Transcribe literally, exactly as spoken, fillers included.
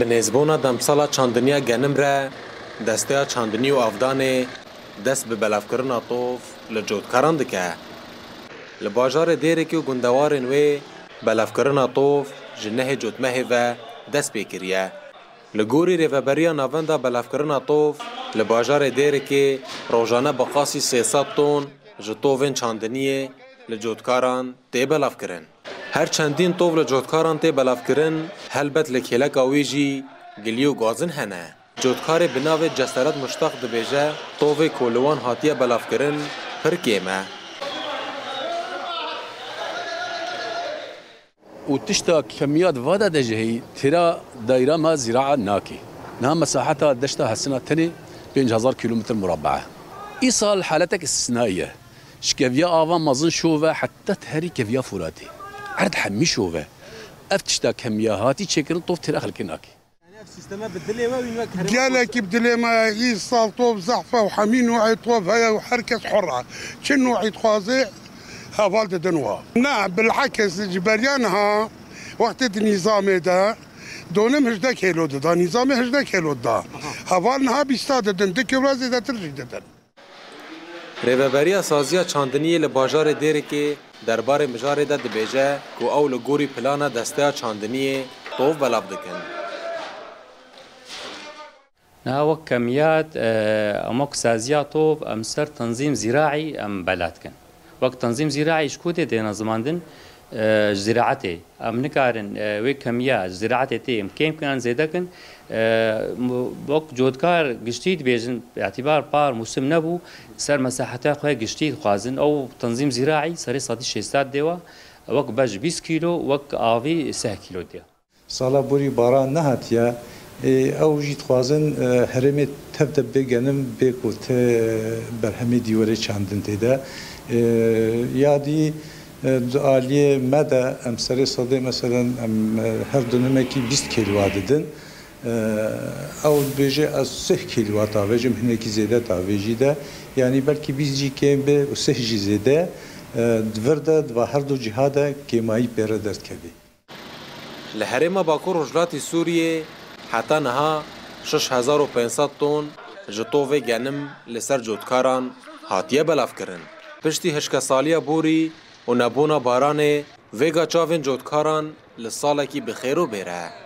Bi nêzbûna demsala çandiniya genim re, Desteya Çandinî û Avdanê dest bi belavkirina tov li cotkaran dike. Li bajarê Dêrikê û gundewarên wê belavkirina tov ji nehê cotmehê ve dest pê kiriye. Li gorî Rêveberiya Navenda Belavkirina Tov, li bajarê Dêrikê rojane bi qasî sê sed ton ji tovên çandiniyê li cotkaran tê belavkirin. Her çendîn tov li cotkaran tê belavkirin, helbet li kêleka wî jî gilî û gazin hene. Cotkarê bi navê Cesaret Muştaq dibêje, tovê ku li wan hatiye belavkirin pir kêm e. Û tişta kemiya di vada de jî heyî, têra dayra me zîraa nakê. Niha mesaheta deşta Hesina tenê pênc hezar kîlometr murabbe ye. Îsal haletek îstisnayî ye. Ji keviya ava mezin şove heta herî keviya Furatê. Erd hemî şove. Ev tişta kemiya hatî çêkirin, tov têra xelkê nake. Gelekî bi dilê me ye, îsal tov zehf e û hemî nû'ê tov heye û her kes hur e. Çi nû'î dixwaze, heval didin wa. Ne, bilhekes ji beriya niha, wextê di nîzamê de, donim hejdeh kêlo dida, nîzamê hejdeh kêlo dida. Heval niha bîsta didin, du kêlo zêdetir jî didin. Rêveberiya Saziya Çandiniyê li bajarê Dêrikê derbarê mijarê de dibêje ku ew li gorî plana Desteya Çandiniyê tov belav dikin. Niha wek kemiyat, e, em wek saziya tov, em ser tenzîm zîraî em bela dikin. Wek tenzîm zîraî ji ku tê têne zimandin, e, ji zîraetê. Em nikarin, e, wê kemiya ji zîraetê tê em kêm kin, em zêde kin. E, mu-, wek cotkar giştî dibêjin, îtîbar par mûsim nebû, ser mesaheta xwe giştî dixwazin. Ew tenzîm zîraî serê sedî şêst dê wa, wek bej bîst kîlo, wek avî seh kîlo diya. Sala borî baran nehatiye. Ê, ew jî dixwazin, e, herêmê tev de bê genim, bê ku ti berhemê dîwarê çandin tê de. Ê, ya dî, e, di aliyê me de em serê sedê, meselen, em, e, her dunimekî bîst kêlwa didin. E, ew dibêje, ez sih kêlwa tavêjim, hinekî zêde tavêjî de. Yanî belkî bîst jî kêm be û sih jî zêde. E, di vir de, di va her du ciha de kêmayî pê re derdikeve. Li herêma Bakur Rojhilatî Sûriyê heta niha şeş hezar û pênc sed ton ji tovê genim li ser cotkaran hatiye belavkirin. Piştî hişkesaliya borî û nebûna baranê, vêga çavên cotkaran li salekî bi xêr û bêr e.